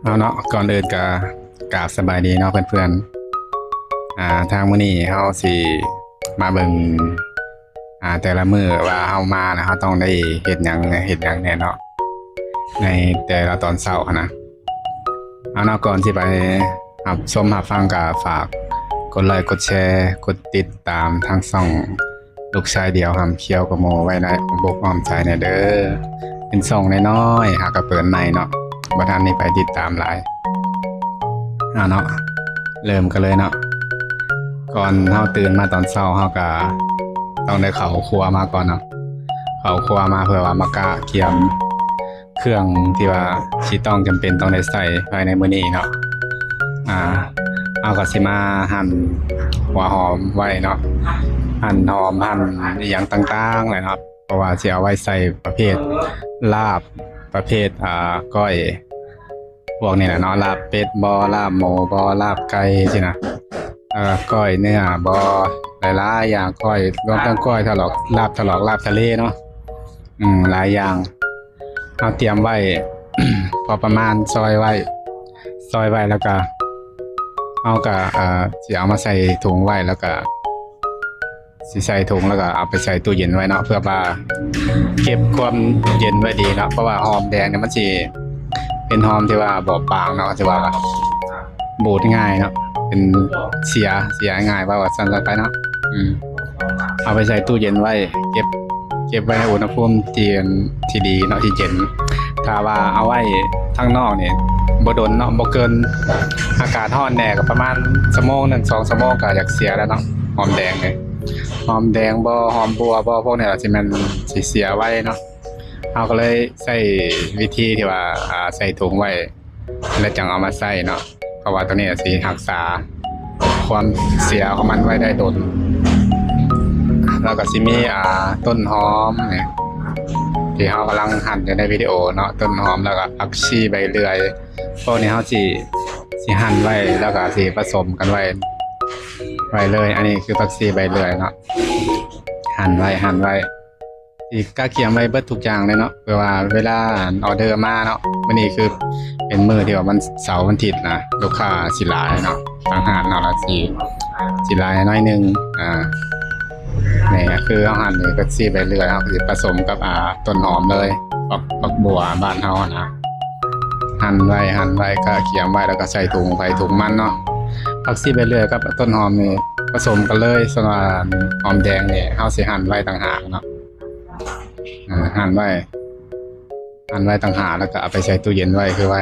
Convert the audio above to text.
ເອົາເນາະ ກ່ອນອື່ນກະກາບສະບາຍດີເນາະເພື່ອນໆ. ອ່າ ທາງມື້ນີ້ເຮົາຊິມາເບິ່ງ ອ່າ ແຕ່ລະມື້ວ່າເຮົາມານະ ເຮົາຕ້ອງໄດ້ເຮັດຫຍັງແດ່ ເຮັດຫຍັງແດ່ເນາະ ໃນແຕ່ລະຕອນເຊົ້າຫັ້ນນະ. ເອົາເນາະ ກ່ອນຊິໄປຮັບຊົມຮັບຟັງ ກະຝາກກົດໄລກ໌ ກົດແຊ ກົດຕິດຕາມທາງຊ່ອງ ລູກຊາຍດຽວຫຳຂຽວກວ່າໝູ່ໄວ້ໃນອ້ອມອົກອ້ອມໃຈແດ່ເດີ. ເປັນຊ່ອງນ້ອຍໆ ຫາກະເປີດໃໝ່ເນາະ ບໍ່ທັນມີໃຜຕິດຕາມຫຼາຍ. ເອົາເນາະ ເລີ່ມກັນເລີຍເນາະ. ກ່ອນເຮົາຕື່ນມາຕອນເຊົ້າ ເຮົາກະຕ້ອງໄດ້ເຂົ້າຄົວມາກ່ອນເນາະ. ເຂົ້າຄົວມາເພື່ອວ່າມາກະກຽມ ເຄື່ອງທີ່ວ່າຊິຕ້ອງຈຳເປັນຕ້ອງໄດ້ໃຊ້ພາຍໃນມື້ນີ້ເນາະ. ອ່າ ເຮົາກໍຊິມາຫັ່ນຫົວຫອມໄວ້ເນາະ ຫັ່ນຫອມ ຫັ່ນອີ່ຫຍັງຕ່າງໆແຫຼະເນາະ ເພາະວ່າຊິເອົາໄວ້ໃສ່ປະເພດລາບ ປະເພດ ອ່າ ກ້ອຍ ພວກນີ້ແຫຼະເນາະ ລາບເປັດບໍ ລາບໝູບໍ ລາບໄກ່ຊີ້ນະ ເອີ ກ້ອຍເນື້ອບໍ ຫຼາຍໆຢ່າງ ກ້ອຍ ລວມທັງກ້ອຍຖະຫຼອກ ລາບຖະຫຼອກ ລາບທະເລເນາະ ອືມ ຫຼາຍຢ່າງ. ເຮົາຕຽມໄວ້ພໍປະມານ ຊອຍໄວ້ ຊອຍໄວ້ ແລ້ວກະເຮົາກະ ເອີ ຊິເອົາມາໃສ່ຖົງໄວ້ ແລ້ວກະຊິໃສ່ຖົງ ແລ້ວກະເອົາໄປໃສ່ຕູ້ເຢັນໄວ້ເນາະ ເພື່ອວ່າເກັບຄວາມເຢັນໄວ້ດີເນາະ ເພາະວ່າຫອມແດງນີ້ມັນຊິເປັນຫອມທີ່ວ່າບອບບາງເນາະ ທີ່ວ່າ ບູດງ່າຍເນາະ ເປັນເສຍ ເສຍງ່າຍ ເວົ້າວ່າຊັ້ນຊະໄປເນາະ. ອືມ ເອົາໄປໃສ່ຕູ້ເຢັນໄວ້ ເກັບ ເກັບໄວ້ໃນອຸນຫະພູມທີ່ ທີ່ດີເນາະ ທີ່ເຢັນ. ຖ້າວ່າເອົາໄວ້ທາງນອກນີ້ບໍ່ດົນເນາະ ບໍ່ເກີນ ອາກາດຮ້ອນແດ່ກໍປະມານຊົ່ວໂມງໜຶ່ງ ສອງຊົ່ວໂມງກໍຢາກເສຍແລ້ວເນາະ. ຫອມແດງນີ້ ຫອມແດງບໍ ຫອມບົວບໍ ພວກນີ້ລະຊິແມ່ນຊິເສຍໄວເນາະ. ເຮົາກໍເລີຍໃຊ້ວິທີທີ່ວ່າ ອ່າ ໃສ່ຖົງໄວ້ ແລ້ວຈັ່ງເອົາມາໃຊ້ເນາະ ເພາະວ່າໂຕນີ້ຊິຮັກສາຄວາມເສຍຂອງມັນໄວ້ໄດ້ດົນ. ແລ້ວກໍຊິມີ ອ່າ ຕົ້ນຫອມນີ້ ທີ່ເຮົາກຳລັງຫັ່ນຢູ່ໃນວິດີໂອເນາະ ຕົ້ນຫອມ ແລ້ວກໍຜັກຊີໃບເລື່ອຍ. ພວກນີ້ເຮົາຊິ ຊິຫັ່ນໄວ້ ແລ້ວກໍຊິປະສົມກັນໄວ້ ໄວ້ເລີຍ. ອັນນີ້ຄືຜັກຊີໃບເລື່ອຍເນາະ ຫັ່ນໄວ້ ຫັ່ນໄວ້. ຊິກະກຽມໄວ້ເບິດທຸກຢ່າງເລີຍເນາະ ເພື່ອວ່າເວລາອັນອໍເດີມາເນາະ. ມື້ນີ້ຄືເປັນມື້ທີ່ວ່າວັນເສົາວັນທິດນະ ລູກຄ້າຊິຫຼາຍເນາະ ທາງຮ້ານເຮົາລະຊິ ຊິຫຼາຍໜ້ອຍໜຶ່ງ. ອ່າ ນີ້ຄືເຮົາຫັ່ນນີ້ ຜັກຊີໃບເລື່ອຍ ເຮົາກໍຊິປະສົມກັບ ອ່າ ຕົ້ນຫອມເລີຍ ບັກ ບັກບົວບ້ານເຮົາຫັ້ນນະ. ຫັ່ນໄວ້ ຫັ່ນໄວ້ ກະກຽມໄວ້ ແລ້ວກໍໃສ່ຖົງໃຜຖົງມັນເນາະ. ຜັກຊີໃບເລື່ອຍກັບຕົ້ນຫອມນີ້ປະສົມກັນເລີຍ. ສ່ວນວ່າຫອມແດງນີ້ເຮົາຊິຫັ່ນໄວ້ຕ່າງຫາກເນາະ. ອ່າ ຫັ່ນໄວ້ ຫັ່ນໄວ້ຕ່າງຫາກ ແລ້ວກໍເອົາໄປໃສ່ຕູ້ເຢັນໄວ້ ຄືວ່າ